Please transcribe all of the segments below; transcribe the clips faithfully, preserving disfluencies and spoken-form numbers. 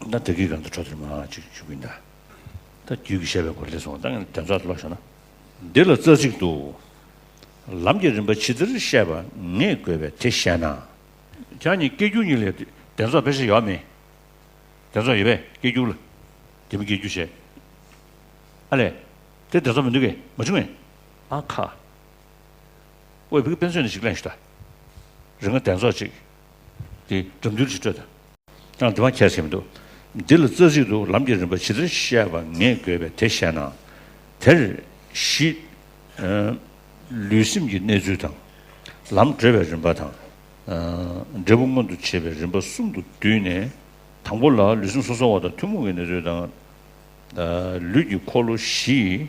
ན་དེ་གི་གང་དུ་འཕྲོ་དེར་མ་ཅིག་ཞུ་གི་ཡིན་ད། ད་རྒྱུད་ཀྱི་བཤད་པའི་སྐོར་ལས་སོང་ད་ངས་དོན་ཚོགས་ལོག་བྱུང་ན། འདི་ལ་རྩ་ཚིག་ཏུ། ལམ་གྱི་རིམ་པ་ཇི་ལྟར་བཤད་པ་ངས་དགོས་པས་དེ་བཤད་ན། ཁྱེད་གཉིས་སྐད་སྒྱུར་གཉིས་ལས་དོན་ཚོགས་ཕལ་ཆེར་ཡོད་མེད། དོན་ཚོགས་ཡོད་པས་སྐད་སྒྱུར་ལ། དེ་མི་སྐད་སྒྱུར་བྱས། ཨ་ལས། དེ་དོན་ཚོགས་མི་འདུག་གས་མ་བྱུང་ངས། ཨ་ཁ། ཨོའི་བུ་གི་དཔེ་མཚོན་ནས་ཞིག་གླེང་ཞུ་ད། རིང་ང་དོན་ཚོགས་ཅིག་དེ་འགྲམ་འདུལ་ཞིག་སྤྲོད་ད། ཡང་དེ་མ་ཁྱད་བྱེད་མི་འདུག་འདི་ལ་རྩ་ཚིག་ཏུ་ལམ་གྱི་རིམ་པ་ཇི་ལྟར་བཤད་པ་ངས་དགོས་པས་དེ་བཤད་ན། དེར་གཞི། ཨ། ལུས་སེམས་ཀྱི་གནས་ཚུལ་དང་། ལམ་བགྲོད་པའི་རིམ་པ་དང་། ཨ། འབྲས་བུ་མངོན་དུ་བྱེད་པའི་རིམ་པ་གསུམ་དུ་བསྡུས་ནས། དང་པོ་ལ་ལུས་སེམས་སོ་སོ་བ་དང་ཐུན་མོང་གི་གནས་ཚུལ་དང་། ལུས་ཀྱི་འཁོར་ལོ་བཞི།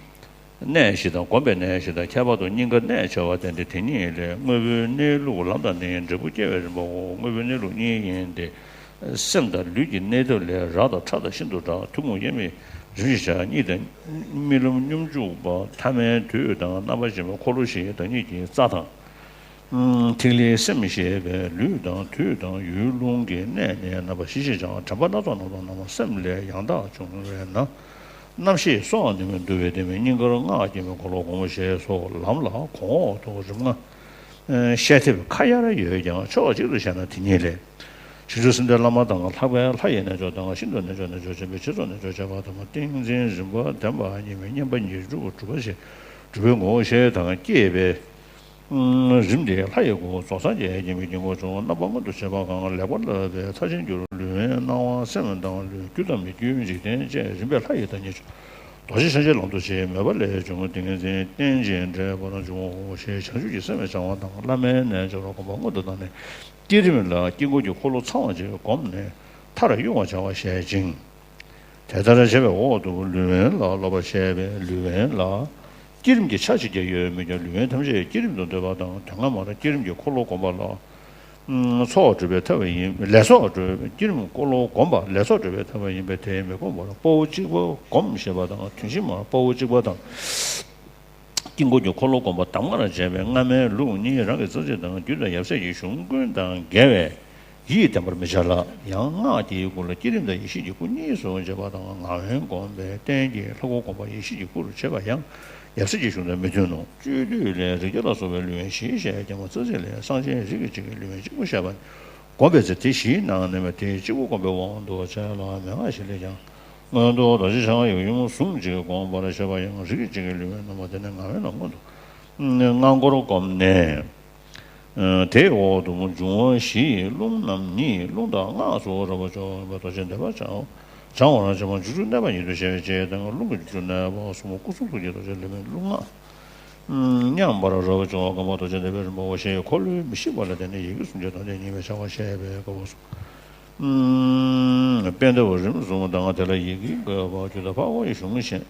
གནས་བཞི་དང་སྒོམ་པའི་གནས་བཞི་དང་ཁྱད་པར་དུ་སྙིང་ག་གནས་བྱ་བ་སྟན་ཏེ་དེ་ཉིད་ལས་དངོས་པོའི་གནས་ལུགས་ལམ་དང་ནི་འབྲས་བུ་སྐྱེ་བའི་རིམ་པའོ། དངོས་པོའི་གནས་ལུགས་གཉིས་ཡིན་ཏེ། སེམས་དང་ལུས་ཀྱི་གནས་སྟངས་ལས་རགས་དང་ཕྲ་དང་ཤིན་ཏུ་རགས་ཐུན་མོང་དབྱེར་མེད་རིམ་བཞིན་བྱ། གཉིད་དང་རྨི་ལམ་སྙོམས་འཇུག་པ་ཐ་མའི་དུས་དང་རྣམ་པ་ཅན་པའི་འཁོར་ལོ་བཞི་བདག་ཉིད་ཀྱི་རྩ་དང་། ཐིག་ལེའི་སེམས་ཞེས་པས་ལུས་དང་དུས་དང་ཡུལ་རླུང་གི་གནས་ནས་རྣམ་པ་བཞི་ཞེས་བྱ། དྲན་པ་སྣ་ཚོགས་རྣམས་དང་རྣམ་པ་སེམས་ལས་ཡང་དག་བྱུང་བས་ན། རྣམ་ཤེས་སོགས་ནི་མི་འདུ་བས་དེ་མིན་སྙིང་གར་སྔགས་ཀྱི་མི་འཁོར་ལོ་སྒོམ་ཞེས་སོགས་ལམ་ལ་གོང་འོག་ཏུ་རིམ་ལྔ། བཤད་ཐེབས་ཁ་ཡར་ཡོད་ཀྱང་ཕྱོགས་གཅིག་ཏུ་བཤད་ན་དེ་ཉིད་ལས། བྱང་ཆུབ་སེམས་དཔའི་བླ་མ་དང་ལྷག་པའི་ལྷ་ཡི་རྣལ་འབྱོར་དང་ཤིན་ཏུ་རྣལ་འབྱོར་རྣལ་འབྱོར་ཆེན་པོའི་ཆོས་ཚོགས་རྣལ་འབྱོར་བྱེ་བ་དང་ཏིང་འཛིན་རིམ་པ་བདེན་པ་གཉིས་མེད་མཉམ་པ་ཉིད་སྒྲུབ་སྒྲུབ་པ་ཞེས་སྒྲུབ་པའི་ངོ་བོ་ཤེས་དང་སྐྱེས་པའི། རིམ་དེ་ལྷ་ཡི་སྐུ་རྫོགས་སངས་རྒྱས་ཀྱི་མི་དཀྱིལ་འཁོར་མཆོག་རྣམ་པ་མངོན་དུ་བྱེད་པ་གང་ལེགས་པར་བསླབས་པའི་མཐར་ཕྱིན་གྱུར། ལུས་དབེན་སྣང་བ་སེམས་དང་ལུས་རྒྱུ་དང་མི་རྒྱུའི་འཇིག་རྟེན་བཅས་རིམ་པས་ལྷ་ཡི་བདག་ཉིད་མཆོག་རྡོ་རྗེ་འཆང་ཆེན་ལམ་དུ་བྱེད་མོས་པ་ལས་བྱུང་ཏིང་འཛིན་རྟེན་ཅིང་འབྲེལ་བར་འབྱུང་ཞེས་བྱང་ཆུབ་ཀྱི་སེམས་བྱ་བ་དང་བླ་མའི་རྣལ་འབྱོར་སྒོམ་པ་མངོན་དུ་བཏང་ནས་བསྐྱེད་རིམ་ལ་དཀྱིལ་འཁོར་གྱི་འཁོར་ལོ་ཚང་བ་ཅིག་བསྒོམས་ནས་མཐར་དབྱུང་བར་བྱ་བ་བཤད་ཅིང་། དེ་ལྟར་བྱ་བའི་འོག་ཏུ་ལུས་དབེན་ལ་སློབ་པར་བཤད་པས་ལུས་དབེན་ལ། བསྐྱེད་རིམ་གྱི་ཆ་ཅི་བརྒྱབ་ཡོད་མི་ཀྱང་ལུས་དབེན་ཐམས་ཅད་བསྐྱེད་རིམ་དུ་འདོད་པ་དང་དོན་ལྔ་མར་བསྐྱེད་རིམ་གྱི་འཁོར་ལོ་བསྒོམ་པ་ལ། ཚོགས་སྒྲུབ་པའི་ཐབས་ཡིན། ལས་ཚོགས་སྒྲུབ་བསྐྱེད་རིམ་འཁོར་ལོ་བསྒོམ་པ་ལས་ཚོགས་སྒྲུབ་པའི་ཐབས་ཡིན་པས་དེ་མི་བསྒོམ་པར་དཔའ་བོ་གཅིག་པ་བསྒོམ་ཞེས་པ་དང་དོན་བཞི་མར་དཔའ་བོ་གཅིག་པ་དང་། དཀྱིལ་འཁོར་གྱི་འཁོར་ལོ་བསྒོམ་པ་གདམས་ངག་བྱས་པའི་སྔ་མའི་ལུགས་གཉིས་རང་གི་རྩ་ཚིག་དང་རྒྱུད་དང་ཡབ་སྲས་ཀྱི་གཞུང་ཀུན་དང་འགལ་བས། ཡིད་བརྟན་པར་མི་བྱ་ལ། ཡང་སྔགས་ཀྱི་སྐུ་ལ་བསྐྱེད་རིམ་དང་ཡེ་ཤེས་ཀྱི་སྐུ་གཉིས་སུ་འབྱེད་པ་དང་ངག་དབེན་བསྒོམ་པའི་རྟེན་གྱི་ལྷ་སྐུ་བསྒོམ་པ་ཡེ་ཤེས་ཀྱི་སྐུ་རུ་བྱེད་པ་ཡང་ཡབ་སྲས་ཀྱི་གཞུང་དང་མི་མཐུན་ནོ། སྤྱོད་བསྡུས་ལས་རིགས་བརྒྱ་ལ་སོགས་པའི་ལུས་དབེན་བཞི་ཞེས་ཀྱང་རྩ་ཚིག་ལས་གསང་ཆེན་རིགས་ཀྱི་གཅིག་གི་ལུས་དབེན་གཅིག་པུ་བཤད་པ་ནི་བསྒོམ་པའི་ཚེ་དེ་བཞིའི་ནང་ནས་མ་དེ་གཅིག་པུ་བསྒོམ་པའི་དབང་དུ་བྱས་ལ་མན་ངག་བཞི་ལས་ཀྱང་། སྔོན་དུ་རྡོ་རྗེ་འཆང་ཡབ་ཡུམ་ཟུང་གཅིག་བསྒོམ་པར་བཤད་པ་ཡང་རིགས་ཀྱི་གཅིག་གི་ལུས་དབེན་རྣམ་པ་དེ་ནི་ངག་དབེན་ལ་སྔོན་དུ་སྔགས་འཁོར་བསྒོམས་ནས། དེའི་འོག་ཏུ་འབྱུང་བ་བཞི་ཡི་རླུང་རྣམས་ཉིད་རླུང་དང་སྔགས་སུ་རབ་ཏུ་འཇོག་པའི་རྡོ་རྗེ་འདེབས་པ་སྦྱང་སྦྱང་བར་བྱེད་པ་འཇུག་ཆུ་གནས་པ་ཉིད་དུ་བྱ་བའི་ཕྱིར་དང་རླུང་གི་འཇུག་ཆུ་གནས་པ་གསུམ་པོ་སྐུ་གསུང་ཐུགས་ཀྱི་རྡོ་རྗེ་ལས་མི་རླུང་སྔགས་མཉམ་པར་རབ་ཏུ་འཇོག་པ་བསྒོམ་པ་རྡོ་རྗེ་འདེབས་པའི་རིམ་པའོ་ཞེས་འཁོར་ལོའི་མི་ཤིགས་པ་ལ་བརྟེན་ནས་ཡི་གེ་སུམ་ཅུ་དོན་ལྡན་ཉི་མའི་བྱ་བ་བཤད་པའི་སྐབས་སུ། པད་འདབ་རིམ་གསུམ་དང་དེ་ལ་ཡི་གེ་བཀོད་པ་རྒྱུད་དང་འཕགས་པའི་གཞུང་གཞན།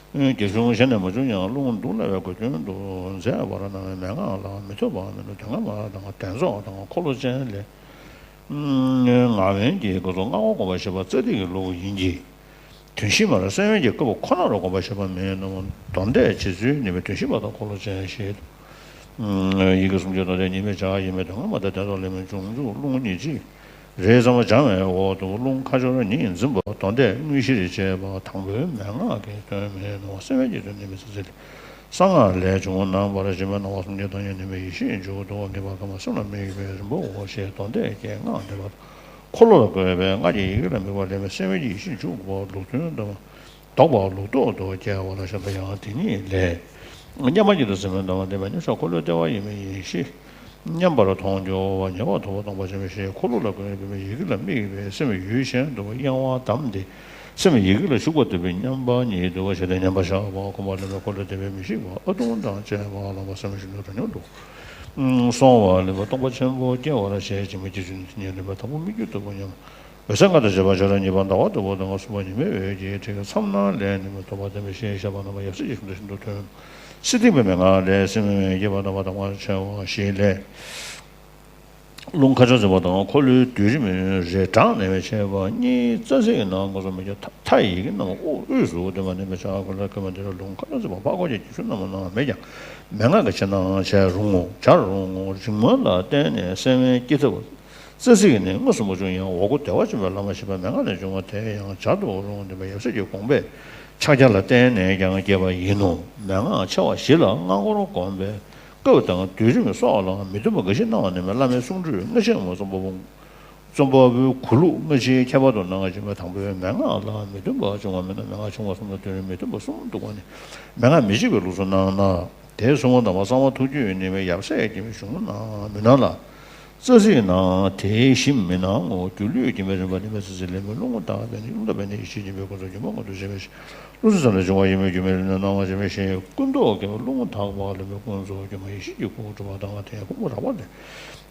རྒྱ་གཞུང་གཞན་ནས་མ་བྱུང་ཡང་རླུང་འདུག་སླ་བའི་གོ་དོན་དུ་མཛད་པར་སྣང་བའི་མན་ངག་ལ་མི་ཐུབ་པ་མིན་ནོ། དོན་ལྔ་མ་དང་དོན་རྫོགས་དང་འཁོར་ལོ་ཅན་ལས། ངག་དབེན་གྱི་སྐབས་སུ་སྔགས་འཁོར་བསྒོམ་པ་ཞེས་པ་རྩ་ཐིག་གི་ལུགས་ཡིན་གྱི། དོན་བཞི་མར་སེམས་དབེན་གྱི་སྐབས་ཁོ་ན་རུ་བསྒོམ་པ་ཞེས་པ་མིན་ནོ། དོན་འདས་རྗེ་བཙུན་ནི་མི་དོན་བཞི་མ་དང་འཁོར་ལོ་ཅན་ཞེས། ཡི་གེ་སུམ་ཅུ་དོན་ལྡན་ཉི་མའི་བྱ་བ་ཡིན་པས་དོན་ལྔ་མ་དང་དོན་རྫོགས་ལས་མི་འབྱུང་འཇུག་རླུང་གཉིས་གཅིག་རེས་ཙམ་སྦྱང་བའི་འོག་ཏུ་རླུང་ཁ་སྦྱོར་གཉིས་འཛིན་པ་དོན་འདས་དངོས་གཞིར་བྱེད་པ་དང་པོའི་མན་ངག་གི་དོན་མིན་ནོ། སེམས་དབེན་གྱི་དོན་ནི་མི་ཚེ་ཚེ་ལས་གསང་སྔགས་ལས་བྱུང་རྣམ་པར་འབྱེད་པའི་སྣང་བ་སུམ་ཅུ་དང་ཡེ་ནས་མི་ཡེ་ཤེས་མཇུག་ཏུ་དམིགས་པ་ཀ་མ་སེམས་ལ་དམིགས་པའི་རིམ་པའོ་ཞེས་དོན་འདས་ཀྱི་སྔགས་འདེབས་པ་འཁོར་ལོ་ལ་བཀོད་པའི་སྔགས་ཀྱི་ཡི་གེ་ལ་དམིགས་པ་ལས་མི་སེམས་དབེན་གྱི་ཡེ་ཤེས་འཇུག་པ་ལུགས་མཐུན་དང་། ལྡོག་པ་ལུགས་ལྡོག་ཏུ་སྐྱེ་བ་ལ་བཞག་པ་ཡང་དེ་ཉིད་ལས། མཉམ་པ་ཉིད་དུ་སེམས་དཔའི་གདམས་ངག་བསྟན་པའི་མཉམ་གཞག་འཁོར་ལོའི་ལྟེ་བ་ཡིན་པའི་ཡེ་ཤེས་མཉམ་པར་མཐོང་རྒྱུ་བ་ཉེ་བར་ཐོབ་པ་སྟོང་པ་ཆེན་པོའི་ཞེས་འཁོར་ལོ་ལ་བཀོད་པའི་ཡི་གེ་ལ་དམིགས་པའི་སེམས་ཡུལ་གཞན་དུ་གཡེང་བ་བསྡམས་ཏེ་སེམས་ཡི་གེ་ལ་ཞུགས་པ་ལྟ་བུའི་མཉམ་པ་ཉིད་དུ་བ་ཞེ་སྡང་ཉམས་པར་བཞག་པ་སྒོམ་པ་ལ་འཁོར་ལོའི་ལྟེ་བའི་མི་ཤིགས་པ་ཨ་ཐུང་དང་བཅས་པ་ལམ་པ་སེམས་ཤིན་ཏུ་གྲོལ་སྙོམས་སུ་སོང་བ་ལ་སྟོང་པ་ཆེན་པོ་སྐྱེ་བར་བྱེད་ཅིང་མི་སྐྱེ་ཚུལ་ནི་དེ་ཉིད་ལ་དང་པོ་སྨིག་རྒྱུ་ལྟ་བུ་མཉམ། འོད་གསལ་ལྔ་དང་བཅས་པ་སྤྱོད་ལམ་གཉིས་པ་ཟླ་བ་ལྟ་བུ་དང་གསུམ་པ་ཉི་མའི་འོད་ཀྱི་ཕྲེང་མཚམས་ནང་ལས་ནི་མི་ཐོབ་པ་བསྟན་པའི་ཞེས་བཤད་པ་རྣམ་པ་ཡབ་སྲས་ཀྱི་གཞུང་དང་ཤིན་ཏུ་མཐུན། སྲིད་ཐིགས་པའི་མན་ངག་ལས་སེམས་དབེན་བསྐྱེད་པ་རྣམ་པ་དང་པོར་ཕྱེ་བ་བཞི་ལས། རླུང་ཁ་སྦྱོར་འཛིན་པ་དང་འཁོར་ལོའི་སྡུད་རིམ་རེ་གྲངས་ནས་མི་ཕྱེ་བ་གཉིས་རྩ་ཚིག་ནང་མངོན་སུམ་མི་འགྱུར་མཐའ་ཡི་གེ་རྣམས་དབུས་སུ་སྟོན་པ་ནི་མི་བྱ་ཀུན་ལ་ཀུན་མ་འདི་རུ་རླུང་ཁ་སྦྱོར་འཛིན་པ་འཕགས་སྐོར་གྱི་རྒྱུད་ཚུལ་རྣམས་ནང་མེད་ཀྱང་མན་ངག་གི་ཕྱིར་སྣང་བྱས་རུང་ངོ་། བྱར་རུང་ངོ་། རིག་མངོན་ལ་བརྟེན་ནས་སེམས་དབེན་སྐྱེ་ཐབས། རྩ་ཚིག་ནི་མངོན་སུམ་བྱུང་ཡང་འོག་སྒོ་བདེ་བར་འབྱུང་བའི་ལམ་ཞེས་པ་མན་ངག་ལས་བྱུང་བ་དེ་ཡང་སྦྱར་དུ་རུང་བསྟན་པའི་ཡབ་སྲས་ཀྱི་དགོངས་པའི་ཕྱག་རྒྱ་ལ་བརྟེན་ནས་ཀྱང་སྐྱེས་པ་ཡིན་ནོ། མན་ངག་ཆེ་བ་བཞི་ལ་སྔ་རྒོལ་སྒོམ་པའི་སྐབས་དང་དུས་རིམ་སོགས་ལའང་མི་མཐུན་པ་འགའ་ཞིག་སྣང་བ་ནི་བླ་མའི་གསུང་སྒྲོས་སྔ་ཕྱི་ངོ་། རྩོམ་པ་པོ་རྩོམ་པ་པོའི་གུ་ལུགས་སྔ་ཕྱིའི་ཁྱད་པར་དུ་སྣང་བ་ཞེས་པའི་དང་པོའི་མན་ངག་ལ་མི་མཐུན་པ་བྱུང་བ་མིན་ན། མན་ངག་ཆུང་བ་གསུམ་དང་དུས་རིམ་མི་མཐུན་པ་གསུམ་འདུག་པ་ནི་མན་ངག་མི་གཅིག་པའི་ལུགས་སུ་སྣང་ན། དེའི་གསུང་དང་པོ་གསང་བ་ཐུགས་རྒྱུད་ནི་བའི་ཡབ་སྲས་ཀྱི་གཞུང་ནང་མུན་ནག་ལ། རྩ་ཚིག་ནང་དེའི་གཞི་མི་སྣང་ངོ་། སྒྱུ་ལུས་སྐྱེ་མེད་རིམ་པ་ནི་བའི་རྩ་ཚིག་ལས་མི་རླུང་དང་བས་ནི་རླུང་དང་བས་ནི་ཡེ་ཤེས་སྦྱིན་པའི་ཀུན་རྫོབ་སྒྱུ་མ་མངོན་དུ་བྱེད་པའི་ཕྱིར། ཀླུ་སྲིན་ཙམ་ལས་བྱུང་བ་ཡིན་མོད། སྒྱུ་མའི་རིམ་ནི་སྣང་བ་ཅན་མའི་ཞིང་། ཀུན་རྟོག་སྐྱེ་བོ་རླུང་དག་པ་ལས་མི་ཀུན་རྫོབ་སྒྱུ་མ་ཡེ་ཤེས་ཀྱི་སྐུ་གྲུབ་པ་དང་དེའི་ཕུང་པོ་རགས་པ་ལས་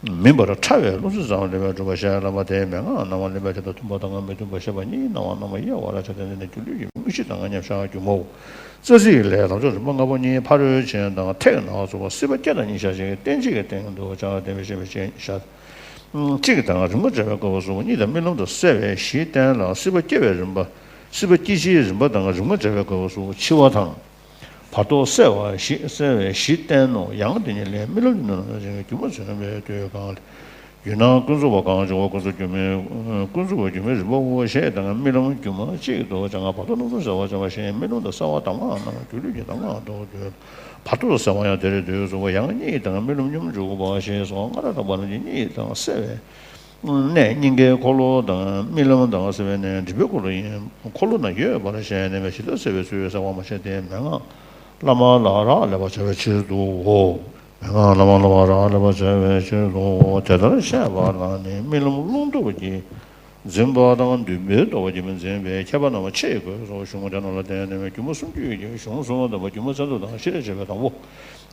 མིན་པར་ཕྲ་བའི་ཀླུ་སྲིན་ཙམ་ལས་མི་གྲུབ་པ་ཞེས་ལབ་པ་དེའི་མན་ངག་སྣང་བ་ལེན་པ་དེ་དང་མཐུན་པ་དང་མི་མཐུན་པ་ཞེས་པ་གཉིས་སྣང་བ་སྣང་བ་དབྱེ་བ་ལ་བྱ་སྟེ། འདི་ནི་སྒྱུ་ལུས་ཀྱི་དངོས་གཞི་དང་མཉམ་བཞག་སྒྱུ་མའོ། རྩ་ཚིག་ལས་ལམ་མཆོག་རིམ་པ་ལྔ་པོ་གཉིས་ཕ་རོལ་ཕྱིན་དང་ཐེག་ནང་གསུངས་པ་སྲིད་པ་སྐྱེ་དང་གཉིས་བཞག་ཅིང་རྟེན་གཅིག་གི་སྟེང་དུ་བྱ་བ་བསྟན་པའི་ཞེས་པའི་ཕྱིར་བཞག་གཅིག་དང་རིམ་ལྔ་བྱ་བའི་སྐབས་སུ་གཉིས་དང་རྨི་ལམ་དུ་གསལ་བའི་གཞི་བསྟན་ལ། སྲིད་པ་སྐྱེ་བའི་རིམ་པ། སྲིད་པ་སྐྱེ་ཕྱིའི་རིམ་པ་དང་རིམ་ལྔ་བྱ་བའི་སྐབས་སུ་འཆི་བ་དང་། བར་དོ་གསལ་བ་གཞི་གསལ་བའི་གཞི་བསྟན་ནོ། ཡང་དེ་ཉིད་ལས་རྨི་ལམ་གྱི་ནང་ན་སྒྱུ་མ་མཚོན་པའི་དུས་གང་ལས། ཡུལ་སྣང་ཀུན་རྫོབ་པ་གང་བྱུང་བ་ཀུན་རྫོབ་སྒྱུ་མའི་ཀུན་རྫོབ་པ་སྒྱུ་མའི་རིམ་པའོ་ཞེས་དང་རྨི་ལམ་སྒྱུ་མ་གཅིག་ཏུ་བྱ་ང་བར་དོ་སྣང་ཚུལ་གསལ་བར་བྱ་བ་ཞེས་རྨི་ལམ་དུ་གསལ་བ་གདམས་ངག་སྣང་བ་སྒྱུ་ལུས་ཀྱི་གདམས་ངག་ཏུ་འདོད། བར་དོ་གསལ་བ་ཡང་དེར་འདོད་གསུངས་པ། ཡང་གཉིད་དང་རྨི་ལམ་སྙོམས་འཇུག་པ་ཞེས་སོགས་སྔ་རབས་དང་བར་ལམ་གྱི་གཉིད་དང་གསལ་བའི་གནས་སྙིང་གའི་འཁོར་ལོ་དང་རྨི་ལམ་དང་གསལ་བའི་གནས་མགྲིན་པའི་འཁོར་ལོ་ཡིན། འཁོར་ལོ་ན་ཡོད་པར་བཤད་ནས་མེད་ཞི་བདག་གསལ་བའི་ཚུལ་གསལ་བ་མ་བཤད་དེ་མན་ངག་བླ་མ་ལ་རག་ལས་པར་བྱ་བའི་ཕྱིར་དུའོ། མན་ངག་བླ་མ་ལ་རག་ལས་པར་བྱ་བའི་ཕྱིར་དུའོ། དེ་ལྟར་བཤད་པ་ལ་ནི་རྨི་ལམ་རླུང་རྟོག་གིས་འཛིན་པ་དང་འདུན་པའི་རྟོག་པ་གིས་མི་འཛིན་པའི་ཁྱད་པར་རྣམ་པ་ཕྱེ་དགོས་སོགས་གཞུང་དེ་རྣམས་ལ་བརྟེན་ནས་སྒྱུ་མ་གསུམ་བརྗོད་ཀྱི་གཞུང་གསུམ་པ་དང་པོ་སྒྱུ་མ་མཚན་ཐོ་དང་ཤེས་རབ་བྱེད་པའི་དང་པོ།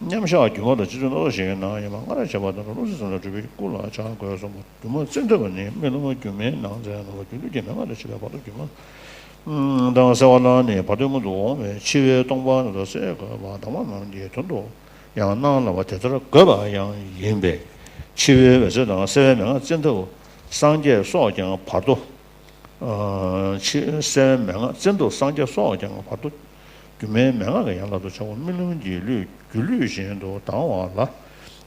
མཉམ་བཞག་སྒྱུ་མ་དང་སྤྱི་མཚོན་སྣ་ཚོགས་ཤིག་གི་ནང་ཡིན་པ་སྔ་རབས་བྱེད་པ་དང་ཀླུ་སྲིན་ཙམ་ལས་གྲུབ་པའི་སྐུ་ལ་བྱ་དགོས་གསུངས་པ། སྒྱུ་མ་བཙན་ཐབས་ནི་རྨི་ལམ་སྒྱུ་མའི་ནང་ཚན་ནོ། སྒྱུ་ལུས་ཀྱི་མན་ངག་དང་བཅས་པའི་བར་དོ་སྒྱུ་མ་དང་གསལ་བ་ལ་ནི་བར་དོའི་སྔོན་དུ་འོང་བའི་འཆི་བའི་སྟོང་པ་རྣམས་དང་གསལ་དགོས་པ་གདམས་ངག་རྣམས་ཀྱི་དོན་དུ་ཡང་སྣང་ལ་བ་དེ་ལྟར་དགོས་པ་ཡང་ཡིན་པས། འཆི་བའི་འོད་གསལ་དང་གསལ་བའི་མན་ངག་བཙན་ཐབས་སངས་རྒྱས་སོགས་ཀྱང་བར་དོ། ཨ་ཕྱི་གསལ་བའི་མན་ངག་བཙན་ཐབས་སངས་རྒྱས་སོགས་ཀྱང་བར་དོ། སྒྱུ་མའི་མན་ངག་གི་ཡན་ལག་ཏུ་བྱ་བ་རྨི་ལམ་གྱི་ལུས་སྒྱུ་ལུས་བཞིན་དུ་ལྡང་བ་ལ།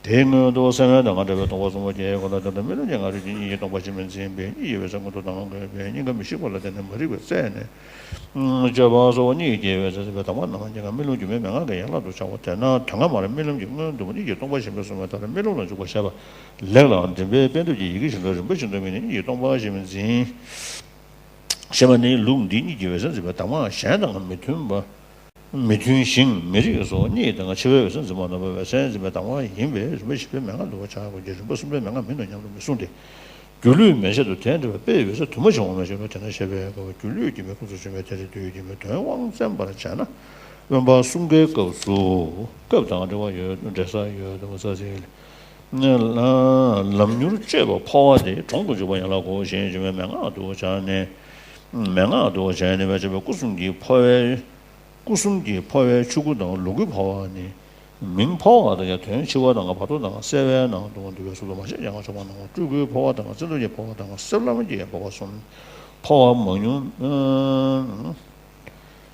དེའི་སྔོན་དུ་སེམས་དབེན་དང་ངག་བྲལ་བའི་སྟོང་པ་གསུམ་པོ་སྐྱེ་དགོས་ལ། དེ་ལྟར་རྨི་ལམ་གྱི་ངང་རིག་གི་གཉིད་ཀྱིས་སྟོང་པ་ཞིག་མི་འཛིན་པས་གཉིད་ཀྱི་འོད་གསལ་མངོན་དུ་ལྡང་དགོས་པས་སྙིང་ག་མི་ཤིགས་པ་ལ་བརྟེན་ནས་མ་རིག་པའི་རྩལ་ནས་སྤྱོད་པ་སོགས་གཉིད་ཀྱི་འོད་གསལ་ཟེར་བའི་གདམས་ངག་རྣམས་ཀྱང་རྨི་ལམ་སྒྱུ་མའི་མན་ངག་གི་ཡན་ལག་ཏུ་བྱའོ། དེས་ན་དོན་ངོ་མར་རྨི་ལམ་གྱི་སྔོན་དུ་གཉིད་ཀྱིས་སྟོང་པ་ཞིག་མི་གསུང་བའི་ཐད་ལ་རྨི་ལམ་ལ་འཇུག་པར་བྱ་བ་ལེགས་ལ། མགྲིན་པའི་པད་འདབ་ཀྱི་ཡི་གེ་བཞིན་དུ་རིམ་པ་བཞིན་དུ་རྨིས་ནས་གཉིད་ཀྱིས་སྟོང་པ་ཞིག་མི་འཛིན། ཞེས་པ་ནི་ལུགས་འདིས་གཉིད་ཀྱི་འོད་གསལ་འཛིན་པའི་གདམས་ངག་གཞན་དང་མི་མཐུན་པ། མི་མཐུན་ཞིང་མི་རིགས་སོ། གཉིད་དང་འཆི་བའི་འོད་གསལ་འཛིན་པ་རྣམ་པ་འོད་གསལ་འཛིན་པའི་གདམས་ངག་ཡིན་པས་རིམ་པ་བཞི་པའི་མན་ངག་འདུ་བར་བྱ་དགོས་ཀྱི་རིམ་པ་གསུམ་པའི་མན་ངག་མིན་ནོ་སྙམ་དུ་མི་གསུངས་ཏེ། སྒྱུ་ལུས་མན་ཆད་དུ་དེ་འདྲ་བའི་དཔེ་ཡོད་ས་དུ་མ་བྱུང་བ་མ་བྱུང་བས། དེ་ན་བཤད་པའི་སྐབས་སྒྱུ་ལུས་ཀྱི་མི་ཁོང་དུ་བྱུང་བའི་དེ་རེ་དུས་ཀྱི་མི་དོན་དབང་བཙན་པར་བྱས་ན། དབེན་པ་གསུམ་ཀའི་སྐབས་སུ་སྐབས་དང་འབྲེལ་བ་ཡོད་འབྲེལ་ས་ཡོད་དུ་མ་རྩ་ཟེར། ལམ་མྱུར་སྤྱོད་པ་འཕོ་བ་དེ་གྲོང་དུ་འཇུག་པ་ཡན་ལག་གོ་ཞེས་བརྗོད་པའི་མན་ངག་ཏུ་བྱས་ནས། མན་ངག་ཏུ་བྱས་ནས་བྱས་པའི་སྐུ་གསུམ་གྱི་འཕོ་བའི། སྐུ་གསུམ་གྱི་འཕོ་བའི་ཆོས་སྐུ་དང་ལོངས་སྐུའི་འཕོ་བ་ནི། མིང་འཕོ་བ་དང་ཡང་དོན་འཆི་བ་དང་བར་དོ་དང་གསལ་བའི་ནང་དུ་འདུ་བའི་ཚུལ་དུ་མ་བཤད་ཀྱང་ཆོག་པ་ནང་སྤྲུལ་སྐུའི་འཕོ་བ་དང་བཙན་ཐབས་ཀྱི་འཕོ་བ་དང་གསེབ་ལམ་གྱི་འཕོ་བ་གསུམ། འཕོ་བ་མང་ཉུང་།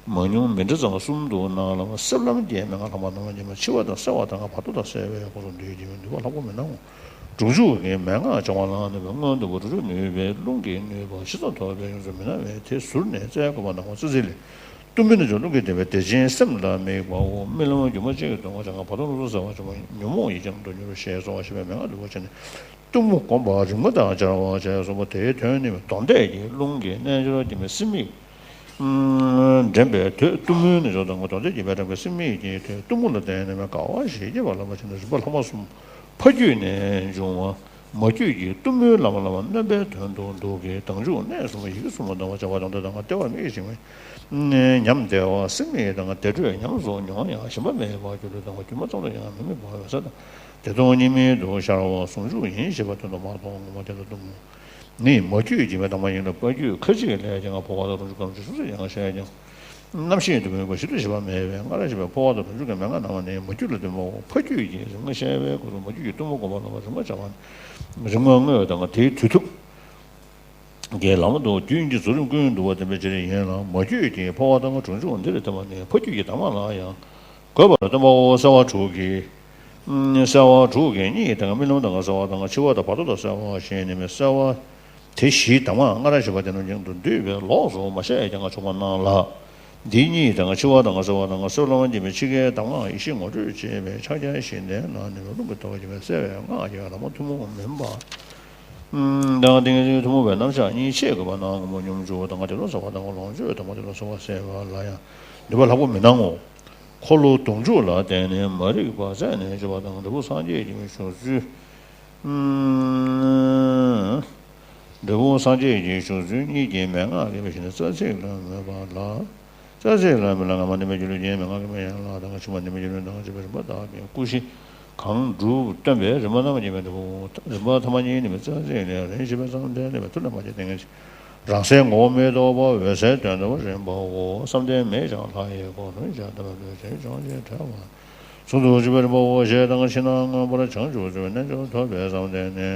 མང་ཉུང་མི་འདྲ་ཙམ་གསུམ་དུ་སྣང་ལ། གསེབ་ལམ་གྱི་མན་ངག་ལྷག་པ་རྣམ་པ་གཉིས་མ་འཆི་བ་དང་གསལ་བ་དང་བར་དོ་དང་གསལ་བའི་སྐོར་དུ་འདུས་ཀྱི་མི་འདུས་པ་ལྷག་པོ་མི་སྣང་ངོ་། སྒྲུབ་འཇུག་གི་མན་ངག་བྱ་བ་ལ་ནུས་པའི་སྔོན་དུ་སྒྲུབ་འཇུག་ནུས་པའི་རླུང་གིས་ནུས་པ་ཞིབ་ཙམ་ཐོབ་པའི་ཡོངས་སུ་མི་སྣང་བས་དེ་ཟུར་ནས་བཙལ་དགོས་པ་ནང་པ་རྩ་ཚིག་ལས། གཏུམ་པོའི་རྣལ་འབྱོར་རླུང་གིས་བདེན་པའི་བདེ་ཆེན་སེམས་ལ་དམིགས་པའོ། རྨི་ལམ་སྒྱུ་མ་གཅིག་གི་དོན་ངོ་བྱ་ང་བར་དོ་སྣང་ཚུལ་གསལ་བར་བྱུང་བ་ཉོན་མོངས་ཡིད་ཀྱང་དུ་མྱུར་ཞེས་གསུངས་པ་ཞེས་པའི་མན་ངག་འདུ་བ་བྱས་ནས། གཏུམ་མོ་བསྒོམ་པ་རིམ་ལྔ་དང་སྦྱར་བ་བྱས་གསུངས་པ་དེའི་དོན་ནི་མདོ་འདས་ཀྱི་རླུང་གི་རྣལ་འབྱོར་གྱི་མི་སེམས་མིག་འདྲེན་པའི་དོད། གཏུམ་མོའི་རྣལ་འབྱོར་དང་མདོ་སྡེ་གྱི་བའི་འདྲ་བའི་སེམས་ཉིད་ཀྱི་དོད། གཏུམ་མོ་ལ་བརྟེན་ནས་དགའ་བ་ཞེས་བསྐྱེད་པ་ལ་མ་ཕྱིན་ན་རིམ་པ་ལྷག་མ་གསུམ་ཕ་རྒྱུད་ནས་འབྱུང་བ། མ་རྒྱུད་ཀྱི་གཏུམ་མོའི་བླ་མ་བླ་མ་རྣམ་པའི་དོན་དུ་འདུག་གི་དང་འཇུག་གནས་གསུམ་པ་ཡི་གེ་གསུམ་པ་དང་བ་བྱ་བ་དང་འདོད་དང་ལྟེ་བ་དམིགས་ཤིང་ཉམས་བདེ་བ་སེམས་ཉིད་དང་བདེ་དྲོད་ཉམས་སུ་མྱོང་ཡང་ཞེན་པ་མེད་པར་གྱུར་ཏོ། དང་བ་སྒྱུ་མ་ཙམ་དུ་ཡང་མི་དམིགས་པ་འོད་གསལ་དང་བདེ་སྟོང་གཉིས་མེད་དུ་ཤར་བ་ཟུང་འཇུག་ཡིན་ཞེས་པ་དོན་དུ་མ་མཐོང་ངོ་མ་དེ་ལ་གཏུམ་མོ། ནི་མ་རྒྱུད་ཀྱི་མི་དང་མ་ཡིན་ལ་ཕ་རྒྱུད་ཁ་ཅིག་ལས་ཀྱང་འཕོ་བ་དང་རང་བྱུང་གང་བྱུང་ཆུང་ཙམ་ཡང་བཤད་ཀྱང་རྣམ་ཤེས་དུ་མིན་པ་ཞིབ་ཏུ་ཞེན་པ་མེད་པས་སྔར་བཤད་པའི་འཕོ་བ་དང་རང་བྱུང་གི་མན་ངག་རྣམས་ནི་མ་རྒྱུད་ལ་བསྟུན་པའོ། ཕ་རྒྱུད་ཀྱི་རིམ་ལྔ་བཤད་པའི་སྐབས་སུ་མ་རྒྱུད་ཀྱི་གཏུམ་མོ་བསྒོམ་པ་ལ་རིམ་ལྔ་བྱ་བ་ནི་རིམ་ལྔ་དངོས་དང་དེའི་དུས་ཐུབ་ཀྱི་ལམ་དུ་རྒྱུན་གྱི་རྫོགས་རིམ་ཀུན་འདུ་བ་བསྟན་པའི་ཕྱིར་ཡིན་ལ། མ་རྒྱུད་ཀྱི་འཕོ་བ་དང་རང་བྱུང་འདིར་བསྟན་པ་ནི་ཕ་རྒྱུད་ཀྱི་གདམས་ངག་ལ་ཡང་དགོས་པར་སྟོན་པའོ། གསལ་བ་དྲུག་གི་ གསལ་བ་དྲུག་གིས་གཉིད་དང་རྨི་ལམ་དང་གསལ་བ་དང་འཆི་བ་དང་བར་དོ་དང་གསལ་བ་ཞེས་ནི་མི་གསལ་བ་དེ་བཞིའི་གདམས་ངག་སྔར་བཤད་པ་དེ་རྣམས་ཀྱང་དུ་འདུས་པའི་ལོགས་སུ་མ་བཤད་ཀྱང་ཆོག་པ་རྣམས་ལ། འདི་གཉིད་དང་འཆི་བ་དང་གསལ་བ་དང་སྲིད་པ་ལམ་འབྱེད་པའི་འཆི་ཁའི་གདམས་ངག་ཡེ་ཤེས་ངོ་སྤྲོད་བྱེད་པའི་ཕྱག་རྒྱ་བཞི་ལྡན་ལ་ནི་རླུང་གི་ལྟ་བ་བྱེད་པའི་གསལ་བའི་སྔགས་ཀྱི་ལམ་ཐུན་མོང་མིན་པ་དང་ཏིང་ངེ་འཛིན་ཐུན་མོང་བའི་རྣམ་གཞག་གཉིས་ཕྱེ་དགོས་པ་ན་ངོ་བོ་སྙོམས་འཇུག་དང་དེ་ལ་སོགས་པ་དང་ལོངས་སྤྱོད་དང་དེ་ལ་སོགས་པ་ཟེར་བ་ལ་ཡང་ནུས་པ་ལྷག་པོ་མི་སྣང་ངོ་། འཁོར་ལོ་དུང་ཕྱུར་ལ་བརྟེན་ནས་མ་རིག་པ་རྩད་ནས་གཅོད་པ་དང་འབྲས་བུ་སངས་རྒྱས་ཀྱི་བཞུགས་ཚུལ། འབྲས་བུ་སངས་རྒྱས་ཀྱི་བཞུགས་ཚུལ་གཉིས་ཀྱི་མན་ངག་གི་བཤད་ན་རྩ་ཚིག་ལ་མོས་པ་ལ། རྩ་ཚིག་ལ་མོས་ལ་སྔ་མ་ནི་མི་སྒྱུ་ལུས་ཀྱི་མན་ངག་གི་མོས་ཡན་ལག་དང་ཕྱི་མ་ནི་མི་སྒྱུ་ལུས་དང་བཅས་པའི་རིམ་པ་དག་གི་ཀུན་གཞི་གང་སྒྲུབ་སྟོན་པའི་རིམ་པ་རྣམ་པར་བརྒྱན་པའི་འབྲས་བུ་རིམ་པ་ཐ་མ་གཉིས་ནི་མི་རྩ་ཚིག་ལས་རིམ་བཞི་པའི་བསམ་གཏན་ལས་པའི་མཐུ་ལས་མ་སྐྱེས་ཏིང་ངེ་འཛིན། རང་སའི་ངོ་བོ་མི་རྟོག་པ་འོད་གསལ་དོན་དམ་རིམ་པའོ། བསམ་གཏན་མེད་ཀྱང་ལྷ་ཡི་གོ་འཕང་ཅན་དམ་པའི་ཆོས་ཅན་བྱང་ཆུབ་བྲལ་བ་ཟུང་དུ་འཇུག་པའི་རིམ་པའོ་ཞེས་དང་ཕྱི་ནང་མངོན་པར་བྱང་ཆུབ་སེམས་དཔའི་རྣལ་འབྱོར་ཐོབ་པའི་བསམ་གཏན་ནི་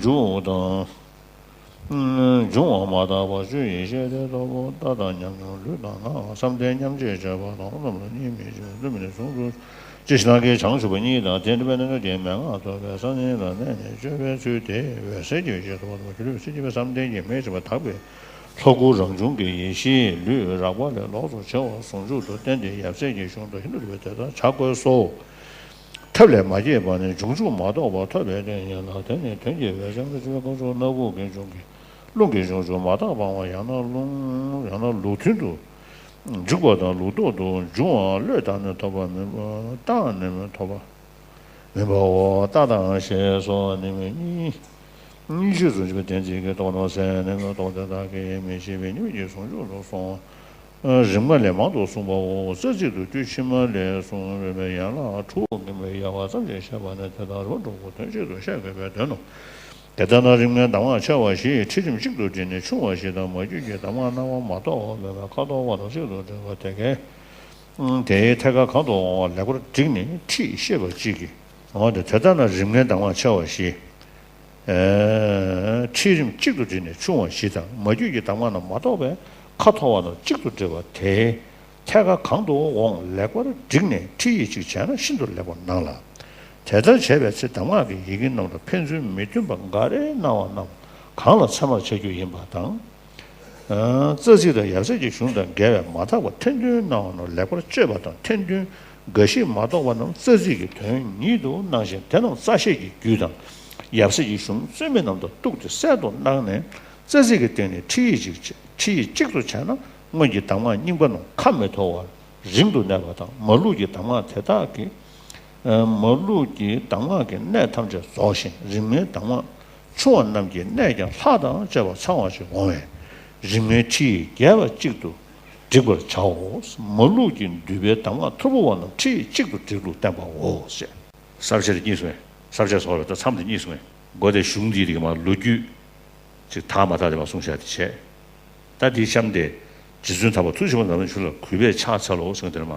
འཇུག་དང་། འབྱུང་བ་མ་དག་པ་སྤྱོད་ཡུལ་ཤེས་དེ་ལྟ་བུ་ལྟ་དང་ཉམས་མྱོང་ལུས་དང་ངག་བསམ་གཏན་མཉམ་བརྗེ་བྱེད་པ་དང་རྣམས་ལ་གཉིས་མི་འབྱུང་ཚུལ་མི་ནུས་ཟུང་དུ་ཅི་ཞིག་ནང་གི་བྱང་ཆུབ་པ་གཉིས་དང་དེ་འདྲ་བའི་རྣལ་འབྱོར་གྱི་མན་ངག་ཐོབ་པའི་སང་ཉིན་ལ་གནས་ནས་སྤྱོད་པའི་ཚུལ་དེ་འོད་གསལ་གྱི་ཡེ་ཤེས་ཐོབ་པ་དང་སྒྱུ་ལུས་སེམས་བསྐྱེད་པའི་བསམ་གཏན་གྱི་མེ་བྱེད་པ་དག་པའི་ལྷ་སྐུ་རང་བྱུང་གི་ཡེ་ཤེས་ལུས་རགས་པ་ལས་ལོགས་སུ་ཕྱེ་བ་ཟུང་འཇུག་ཏུ་བསྟན་ཏེ་ཡབ་སྲས་ཀྱི་གཞུང་དུ་ཧིན་དུ་ལུས་པའི་དེ་ལྟར་བྱ་དགོས་སོ། ཐབས་ལས་མ་སྐྱེས་པ་ནི་འབྱུང་འཇུག་མ་རྟོགས་པ་ཐོབ་པའི་རྟེན་ཡིན་ལ་དེ་ནི་དོན་གྱི་འོད་གསལ་ལ་སྤྱོད་པའི་སྐབས་སུ་སྣ་ཁུག་གི་འབྱུང་གི་རླུང་གི་འབྱུང་འཇུག་མ་དག་པའམ་ཡང་ན་རླུང་ཡང་ན་ལུགས་མཐུན་དུ་འཇུག་པ་དང་ལུགས་ལྡོག་ཏུ་འབྱུང་བ་བློས་བཏང་ནས་ཐོབ་པ་མིན་པ་བཏང་ནས་མི་ཐོབ་པ་མིན་པའོ། ལྟ་དང་ཞེས་སོགས་ནི་མི་གཉིས་གཉིས་ཆོས་སུ་འཇུག་པའི་གཏན་ཚིགས་ཀྱིས་རྟོགས་ནོ་ཟེར་ནས་མི་རྟོགས་དེ་དག་གིས་མི་ཤེས་པའི་གཉིས་མེད་ཀྱི་ཟུང་འཇུག་ཏུ་སོང་། རིམ་ལྔ་ལས་མང་དུ་གསུངས་པའོ། རྩ་ཚིག་ཏུ་དཀྱུས་ཕྱི་མ་ལས་གསུངས་པའི་ཡན་ལག་དྲུག་གི་མི་ཡལ་བ་ཙམ་ཞིག་བཤད་པ་ནི་དེ་དག་རིམ་པ་དྲུག་པོ་དོན་གཅིག་ཏུ་བཤད་དགོས་པའི་དོན་ནོ། དེ་ལྟར་ན་རིམ་ལྔའི་གདམས་ངག་ཆེ་བ་བཞི་ཁྲིད་རིམ་གཅིག་ཏུ་བསྒྲིལ་ནས་ཆུང་བ་བཞི་དང་མ་རྒྱུད་ཀྱི་གདམས་ངག་རྣམ་པར་མ་དག་པ་མེད་པའི་ཁ་དོག་པ་དང་གཅིག་ཏུ་འདྲེས་པ་དེ་ཀའི་དེའི་ཐད་ཀར་གང་དུ་འོང་བ་ལེགས་པར་བསྒྲིགས་ནས་ཁྲིད་བཤད་པ་གཅིག་གིས་འོང་སྟེ། དེ་ལྟར་ན་རིམ་ལྔའི་གདམས་ངག་ཆེ་བ་བཞི། ཁྲིད་རིམ་གཅིག་ཏུ་བསྒྲིལ་ནས་ཆུང་བ་བཞི་དང་མ་རྒྱུད་ཀྱི་གདམས་ངག་རྣམས་མ་གཏོགས་པའི་ཁ་མཐོ་བ་དང་གཅིག་ཏུ་འདྲེས་པ་དེའི་ཐད་ཀར་གང་དུ་འོང་ལེགས་པར་བསྒྲིགས་ནས་ཁྲིད་ཡིག་ཅིག་བྱས་ན་ཤིན་ཏུ་ལེགས་པར་སྣང་ལ། དེ་ལྟར་བྱས་པའི་ཚེ་གདམས་ངག་གི་ཡི་གེ་རྣམས་ལ་ཕན་ཚུན་མི་མཐུན་པ་འགའ་རེ་སྣང་བ་རྣམས་གང་ལ་ཚད་མར་བྱ་རྒྱུ་ཡིན་པ་དང་། རྩ་ཚིག་དང་ཡབ་སྲས་ཀྱི་གཞུང་དང་འགལ་བས་མ་དག་པ་ཐེར་འདོན་སྣང་བ་རྣམས་ལེགས་པར་དཔྱོད་པ་དང་ཐེར་འདོན་འགའ་ཞིག་མ་གཏོགས་པ་རྣམས་རྩ་ཚིག་གི་དོན་ཉིད་དུ་སྣང་ཞིང་དེ་རྣམས་རྩ་ཤེས་ཀྱི་རྒྱུད་དང་ཡབ་སྲས་ཀྱི་གཞུང་རྩོད་མེད་རྣམས་དང་གཏུགས་ཏེ་གསལ་དུ་སྣང་ནས་རྩ་ཚིག་གི་སྟེང་ནས་ཁྲིད་ཡིག་ཅིག་ཁྲིད་ཡིག་གཅིག་ཏུ་བྱས་ན་སྔོན་གྱི་གདམས་ངག་རྙིང་པ་རྣམས་ཁ་མི་འཐོར་བར་རིང་དུ་གནས་པ་དང་མ་ལུག་གི་གདམས་ངག་དེ་དག་གི་མ་ལུག་གི་གདམས་ངག་གི་གནད་ཐམས་ཅད་རྫོགས་ཤིང་རིམ་ལྔའི་གདམས་ངག་ཆུང་བ་རྣམས་ཀྱི་གནད་ཀྱང་ལྷག་དང་བཅས་པ་ཚང་བ་ཞིག་འོང་བས། རིམ་ལྔའི་ཁྲིད་ཡིག་རྒྱས་པ་གཅིག་ཏུ་བསྒྲིག་པར་བྱའོ། མ་ལུག་གི་འདུས་པའི་གདམས་ངག་ཐོར་བུ་བ་རྣམས་ཁྲིད་ཡིག་གཅིག་ཏུ་བསྒྲིགས་ལུགས་བསྟན་པའོ། ཞེས། ས་བཅད་དེ་གཉིས་སོང་ངས། ས་བཅད་སོགས་ལ་ད་མཚམས་དེ་གཉིས་སོང་ངས། མགོ་དེ་གཞུང་འདིའི་དེ་ག་མ་ལོ་རྒྱུས་ཅིག་དག་མ་དག་དེ་མ་གསུངས་བཞག་དེ་བྱས། ད་འདིའི་གཤམ་དེ་རྗེ་བཙུན་དམ་པ་ཐུགས་རྗེ་ཆེན་པོ་ནམ་མཁའི་མཆོག་ལ་གུས་པས་ཕྱག་འཚལ་ལོ་གསུངས་དེར་མ།